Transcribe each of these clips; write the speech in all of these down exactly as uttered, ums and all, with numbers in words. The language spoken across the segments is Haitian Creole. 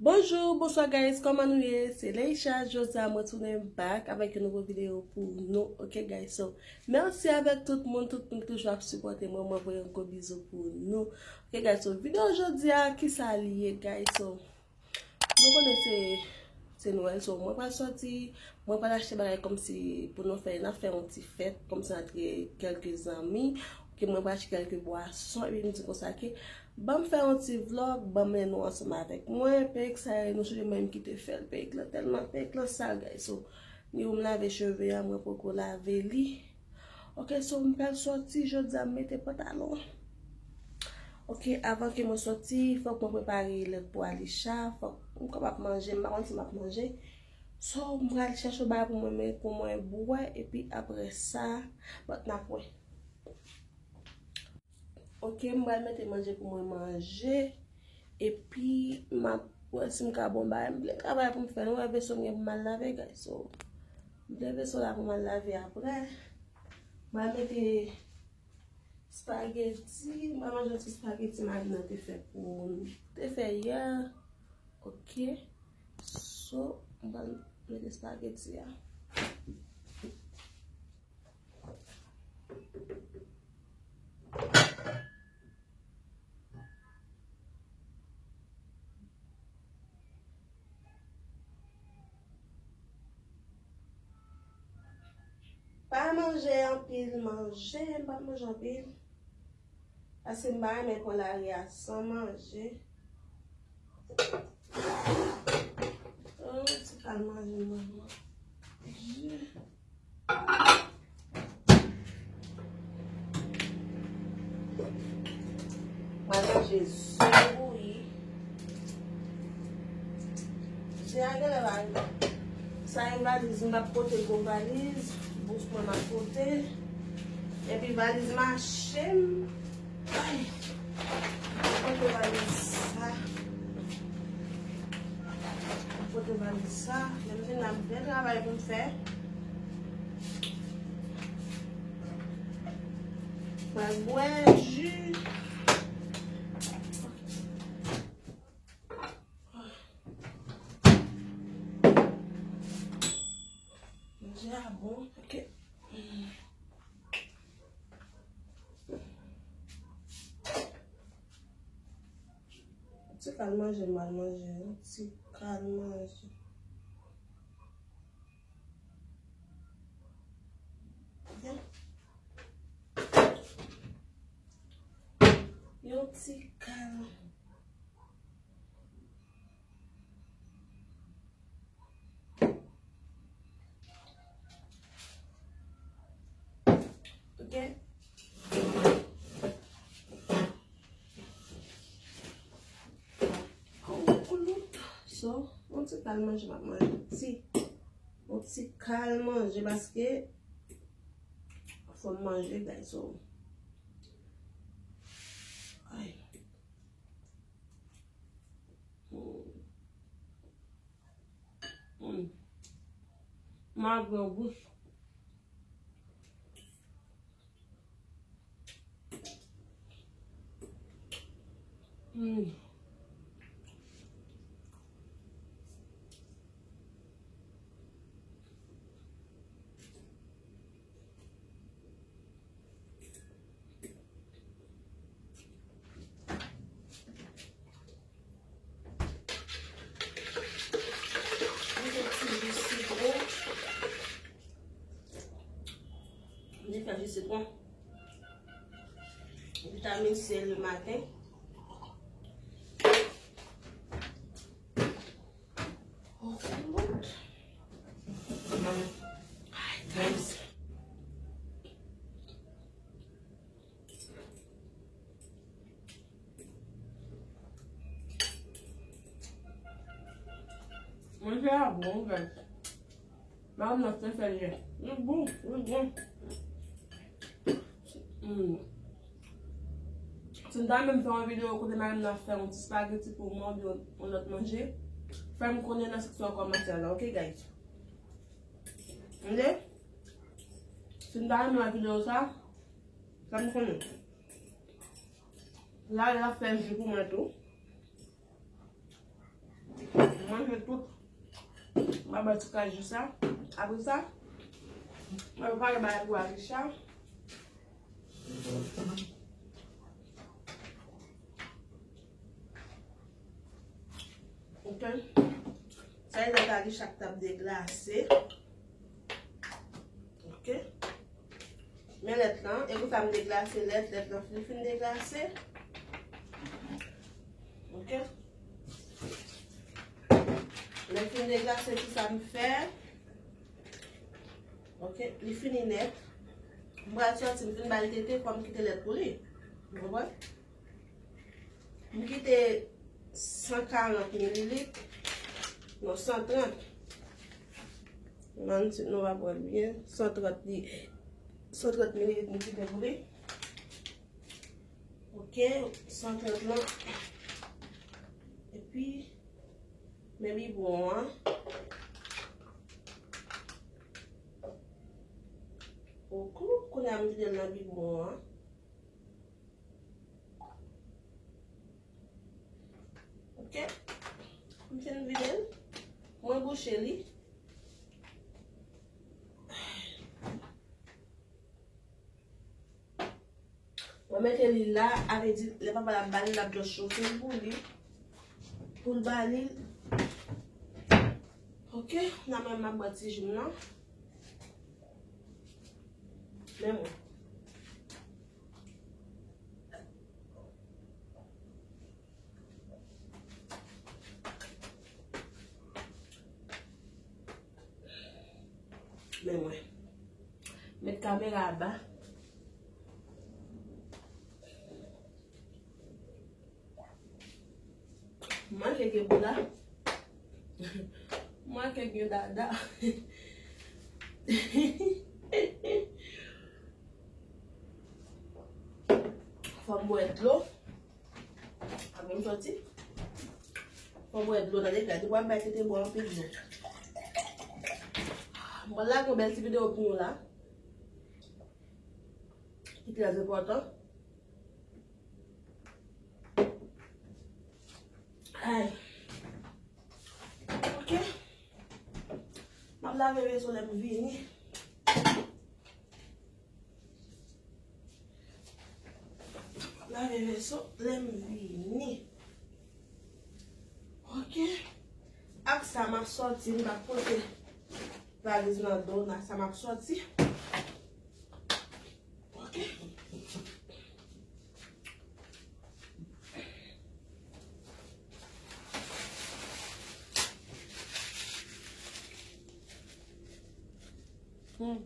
Bonjou, bonswa guys, kòman nou ye? Se Leisha, jodi a mwen tounen back avèk yon nouvo videyo pou nou, ok guys? So, mèsi avèk tout moun, tout moun ki toujou ap sipòte mwen, mwen voye yon gwo bizou pou nou. Ok guys, so videyo jodi a, kisa li ye guys? So, nou konnen se, se Nwèl, so mwen pral sòti, mwen pral achte bagay kòmsi pou nou fè, n ap fè yon ti fèt, kòmsi antre kèlke zanmi, ke mwen pral achte kèlke bwason, epi m di konsa ke ban m fè yon ti vlog, ban m mennen nou ansanm avèk mwen, pèk sa ye, nou sonje mwen menm ki te fè l, pèk lan tèlman, pèk lan sal guys, so, nivo m lave cheve a, mwen poko lave li. Ok, so m pral sòti, jodi a m mete pantalon. Ok, avan ke mwen sòti, fòk mwen prepare lèt pou Alisha, fòk m kapab manje, m pa konn si m ap manje. So, m pral chèche yon bagay pou mwen, men pou mwen bwè, epi apre sa, but n ap wè. Ok, m pral mete manje pou mwen manje, epi m ap wè si m ka bon bagay. M gen travay pou m fè, nou wè veso m gen pou m al lave, guys. So, m gen veso la pou m al lave apre. M pral mete spageti, m pral manje yon ti spageti mari nan te fè pou, te fè yè. Ok. So, m pral mete spageti a. Pa manje anpil, manje, m pa manje anpil. Paske m pa renmen pran lari a san manje. Oh, ti kal manje mwen. Mwen manje zo bouyi. Jodi a genlè pa rive. Sa yon valiz, m p ap pote gwo valiz. Bous mwen m ap pote. Epi valiz mache m. Ay. M ap pote valiz sa. M ap pote valiz sa. Lè m vin la, m gen travay pou m fè. Pral bwè ji. Manje a bon, ok. Ti kal manje, m al manje. Ti kal manje. Yon ti kal. Ok. Koulout. So, yon ti kal manje m ap manje. Ti, yon ti kal manje paske fò m manje, guys. So, ay. Mm. Mm. Malgre w bouch. Mm. Mete ti ji sitwon. Mete fè ji sitwon. Vitamin C le maten. Oh, ay, guys. Manje a bon, guys. Madanm nan te fè l yè. Li bon, li bon. Mm. Si n ta menm fè yon videyo kote madanm nan ap fè yon ti spageti pou mwen oubyen yon lòt manje, fè m konnen nan seksyon kòmantè la, ok, guys? Tande? Si n ta renmen wè videyo sa, fè m konnen. La, l ap fè ji pou mwen tou. Manje tout. Mwen ba ti kay jis la. Apre sa, mwen prepare bagay pou Alisha. Ok. Sa e lèt Alisha k t ap deglase. Ok. Men lèt lan, e konsa m deglase lèt, lèt lan fin, fin deglase. Ok. Lè fin deglase, kisa m fè? Ok, li fini nèt. M pral sòti, m fin ba l tete, fò m kite lèt pou li. Ou konprann? M kite san karant mililit. Non, san trant. Mann, si nou pa pran byen. San trant li, san trant mililit m kite pou li. Ok, san trant lan. Epi, men bibwon an. Ok, kounye a m vide l nan bibwon an. Ok. M fin vide l. Mwen bouche li. Mwen mete li la, avè di, lè papa l ap ba li, l ap just chofe l pou li. Pou l ba li. Ok, nan men m ap bwè ti ji m nan. Men mwen. Men mwen. Met kamera a ba. Manke gen bouda. Manke gen dada. Fò m bwè dlo. Apre m sòti. Fò m bwè dlo nan dega. Depi w ap bay tete, bwè anpil dlo. Mwen lage yon bèl ti videyo pou nou la. Ki trè enpòtan. Ay. Ok. M ap lave veso lè m vini. M ap lave veso lè m vini. Ok. Ak sa m ap sòti, m pa pote valiz nan do, nan sa m ap sòti. Ok. Hmm.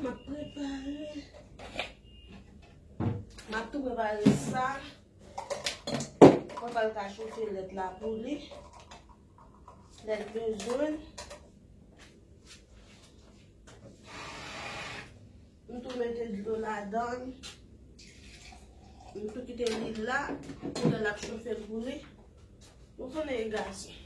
M ap prepare. M ap tou prepare sa. Papa l ka chofe lèt la pou li. Lè l bezwen. M tou mete dlo ladan l. M tou kite li la. Pou lè l ap chofe l pou li. Ou konnen e gason.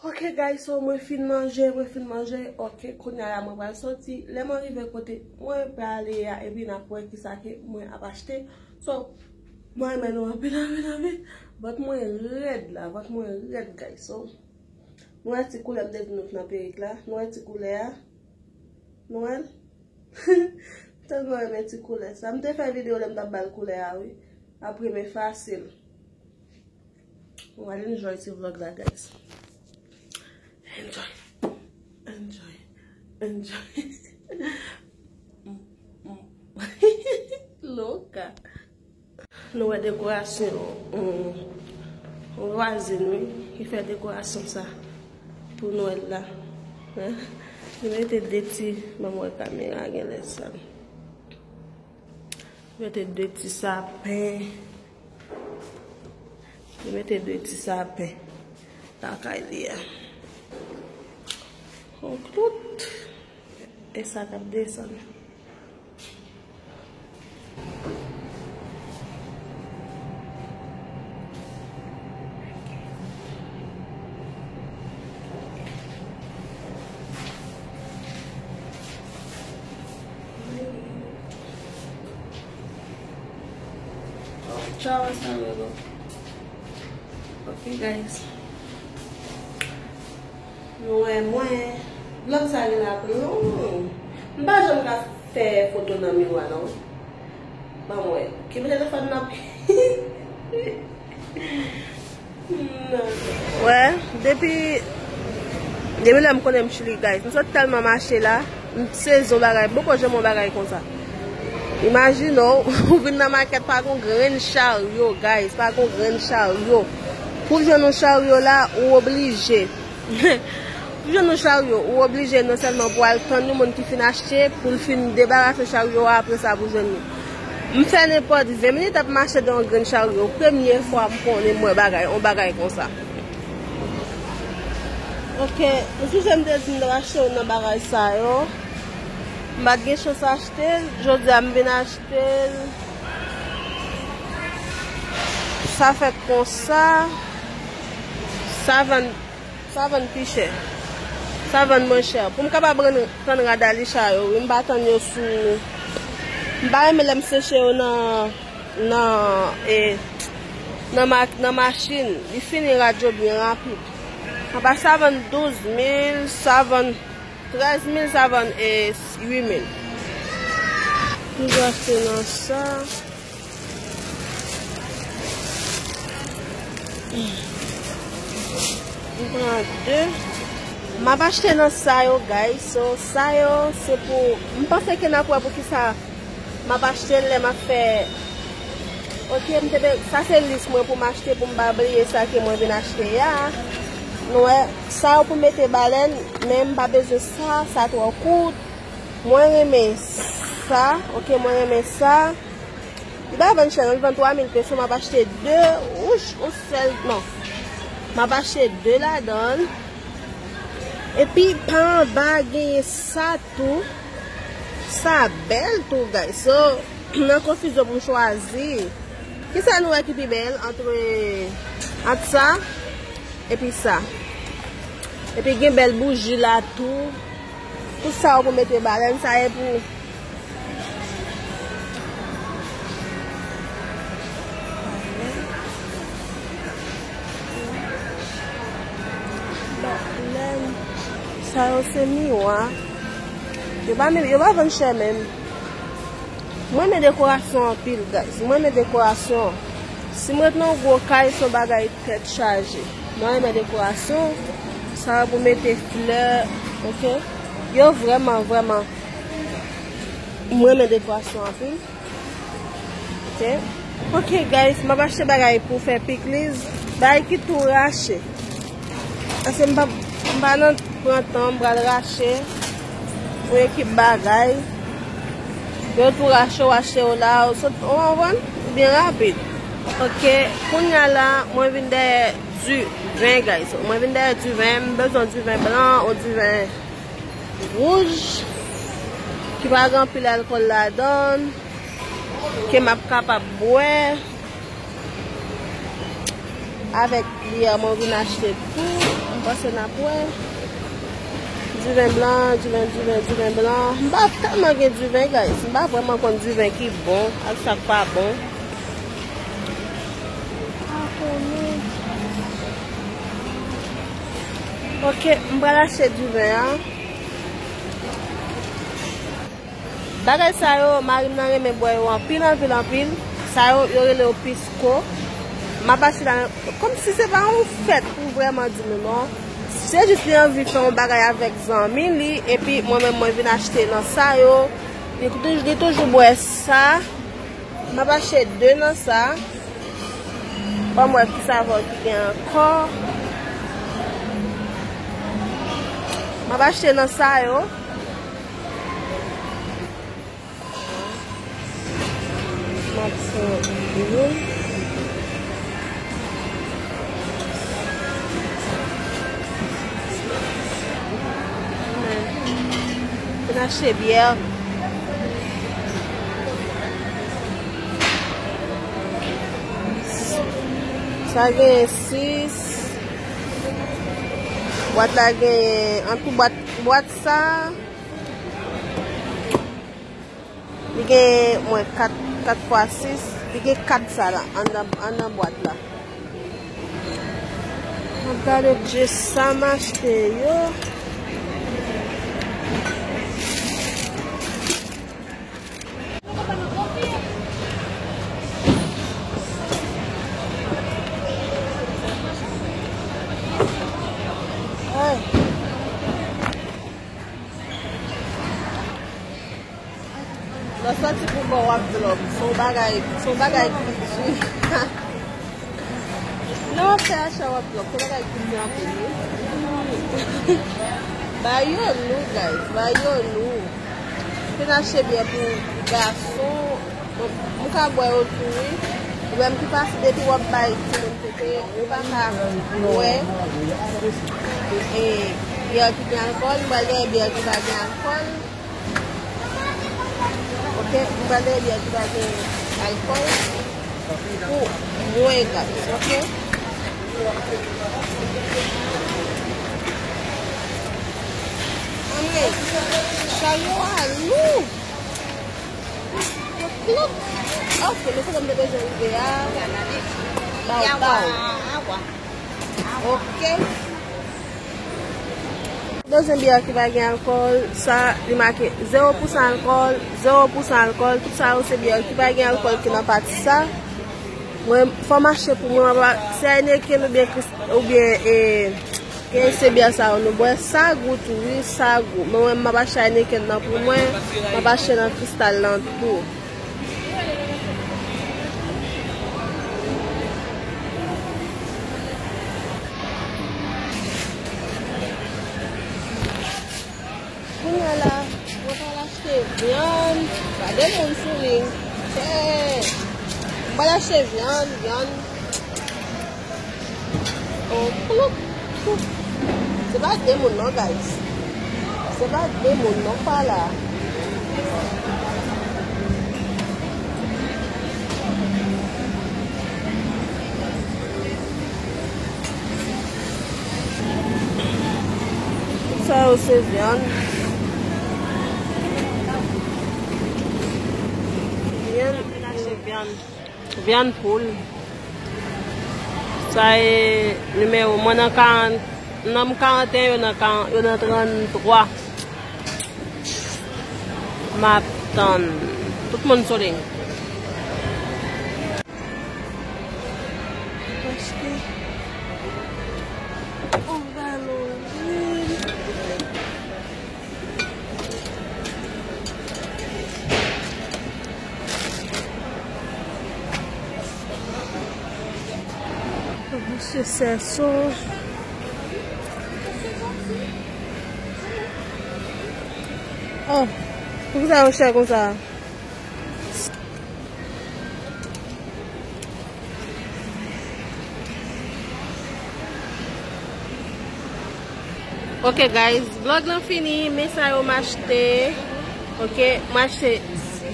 Ok, guys, so mwen fin manje, mwen fin manje. Ok, kounye a la mwen pral sòti. Lè mwen rive kote mwen prale a, epi n ap wè kisa ke mwen ap achte. So, mwen renmen nou anpil, anpil, anpil. Vant mwen rèd la, vant mwen rèd, guys. So, nou wè ti koulè m te di nou t nan perik la. Nou wè ti koulè a. Nou wè l? Tèlman renmen ti koulè sa. M te fè videyo lè m t ap ba l koulè a, wi. Apre, men fasil. Mwen al enjoy ti vlog la, guys. Enjoy. Enjoy. Enjoy. Loka. Nou wè dekorasyon, um, vwazin, wi, ki fè dekorasyon sa pou Nwèl la. Hein? Li mete de ti, ban m wè kamera genlè sa. Mete de ti sapen. Li mete de ti sapen lakay li a. On tout. E sa k ap desann. Tchaw, hasta luego. Ok, guys. Nou wè mwen. Vlòg sa gen ap long. M pa janm ka fè foto nan miwa, non. Ban m wè. Kenbe telefòn nan. Wè, depi, depi lè m konnen m Chili, guys, m sot tèlman mache la, m sezi yon bagay, m poko janm wè yon bagay konsa. Imajine w, ou vin nan makèt, pa gon grenn charyo, guys, pa gon grenn charyo. Pou w jwenn yon charyo la, ou oblije. Pou w jwenn yon charyo, ou oblije non sèlman pou al tann yon moun ki fin achte, pou l fin debarase charyo a, apre sa pou w jwenn li. M fè nenpòt ven minit ap mache de yon grenn charyo. Premye fwa m konnen m wè bagay, yon bagay konsa. Ok, m sonje m te di m t ap achte youn nan bagay sa yo. M pa t gen chans achte l. Jodi a m vin achte l. Sa fèt konsa. Sa vann Sa vann pi chè. Sa vann mwen chè. Pou m kapab rann, tann rad Alisha yo, wi, m pa tann yo sou, m pa renmen lè m seche yo nan, nan, e, nan ma-, nan machin. Li fini rad yo byen rapid. Apa sa vann douz mil, sa vann trèz mil, sa vann, e, uit mil. Toujou achte nan sa. M pran de. M ap achte nan sa yo, guys. So, sa yo, se pou, m panse ke n ap wè poukisa m ap achte l lè m ap fè. Ok, m te, sa se lis mwen pou m achte, pou m pa bliye sa ke mwen vin achte a. Nou wè, sa yo pou mete balèn, men m pa bezwen sa, sa twò kout. Mwen renmen sa, ok, mwen renmen sa. Li pa vann chè, non, li vann twa mil peso, m ap achte de, wouch, yon sèl, non. M ap achte de ladan l. Epi, pa anba, genyen sa tou. Sa bèl tou, guys. So, m nan konfizyon pou m chwazi. Kisa nou wè ki pi bèl antre, ant sa epi sa? Epi gen bèl bouji la tou. Tout sa yo pou mete balèn, sa e pou Sa yo se miwa. Yo pa menm, yo pa vann chè menm. Mwen renmen dekorasyon anpil, guys. Mwen renmen dekorasyon. Si mwen ret nan yon gwo kay, se yon bagay tèt chaje. Mwen renmen dekorasyon. Sa yo pou mete flè, ok? Yo vrèman, vrèman. Mwen renmen dekorasyon anpil. Ok. Ok, guys, m ap achte bagay pou fè pikliz. Bagay ki tou rache. Paske m pa, m pa nan pran tan, m pral rache yon ekip bagay. Yo tou rache, w achte yo la, w sot, w konprann? Byen rapid. Ok, kounye a la, mwen vin dèyè diven, guys. Mwen vin dèyè diven, m bezwen diven blan, yon diven wouj, ki pa gen anpil alkòl ladan l, ke m ap kapab bwè avèk byè mwen vin achte tou. M panse n ap wè. Diven blan, diven, diven, diven blan. M pa tèlman gen diven, guys. M pa vrèman konn diven ki bon ak sa k pa bon. Ok, m pral achte diven an. Bagay sa yo, mari m nan renmen bwè yo anpil, anpil, anpil. Sa yo, yo rele yo pisco. M ap achte la, kòmsi se pa yon fèt pou vrèman di nou non. Se jis li anvi fè yon bagay avèk zanmi li, epi mwen menm mwen vin achte nan sa yo. Li touj-, li toujou bwè sa. M ap achte de nan sa. Ban m wè ki savè ki gen ankò. M ap achte nan sa yo. Aksyon yo. Vin achte byè. Sa gen sis. Bwat la gen, an tou bwat, bwat sa. Li gen, mwen, kat, kat fwa sis. Li gen kat sa la, anndan, anndan bwat la. M ap gade je sa m achte yo. Hey. Nan santi pou bò w ap vlòg. Se yon bagay, se yon bagay ki di. Lè w ap fè acha w ap vlòg, se yon bagay ki di anpil, wi. Bagay yo lou, guys. Bagay yo lou. Fin achte byè pou gason. Bon, m ka bwè yo tou, wi. Ou menm ki pase, depi w ap bay timoun tete, ou pa ka bwè, e, byè ki gen alkòl, m pral gen byè ki pa gen alkòl. Ok, m pral gen byè ki pa gen alkòl pou mwen, guys, ok? Anmwey, chay yo a lou. Yo plis. Ok, men kote m te bezwen rive a. Baw, baw. Ok. Bezwen byè ki pa gen alkòl, sa li make zewo pousan alkòl, zewo pousan alkòl, tout sa yo se byè ki pa gen alkòl ki nan pati sa. Mwen, fò m achte pou mwen, m ap, se Heineken oubyen Kris-, oubyen, e, Gen se byè sa yo nou bwè, sa gou tou, wi, sa gou. Men mwen, m ap achte Heineken nan pou mwen, m ap achte nan Kristal lan tou. Kounye a la, mwen pral achte vyann, gade moun sou liy. Chè! Mwen pral achte vyann, vyann. Oh, ploup, ploup. Se pa de moun non, guys. Se pa de moun non, pa la. Sa yo se vyann. Vyann, vyann. Vyann poul. Sa e nimewo. Mwen nan karant, nonm karanteyen, yo nan karan-, yo nan tranntwa. M ap tann. Tout moun sou liy. Achte yon galon lwil. Mesye Sèso. Oh, poukisa yo chè konsa? Ok, guys, vlog lan fini, men sa yo m achte. Ok, m achte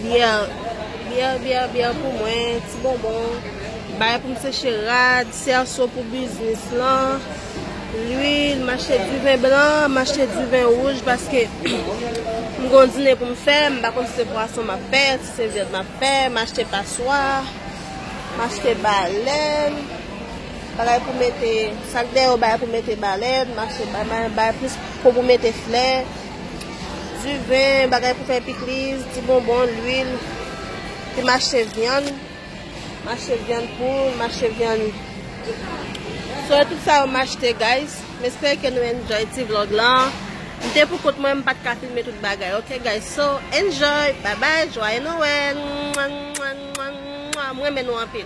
byè, byè, byè, byè pou mwen, ti bonbon, bagay pou m seche rad, sèso pou biznis lan, lwil, m achte diven blan, m achte diven wouj, paske m gon dine pou m fè, m pa konn si se pwason m ap fè, si se vyand m ap fè, m achte paswa. M achte balèn, bagay pou mete, sa k dèyè yo, bagay pou mete balèn, m achte ba-, ba-, bagay plis pou, pou mete flè, diven, bagay pou fè pikliz, ti bonbon, lwil, epi m achte vyann, m achte vyann poul, m achte vyann. So, tout sa yo m achte, guys. M espere ke nou enjoy ti vlog lan. M te pou kont mwen, m pa t ka filme tout bagay, ok, guys? So, enjoy, bye bye, joyeux Noël. M renmen nou anpil.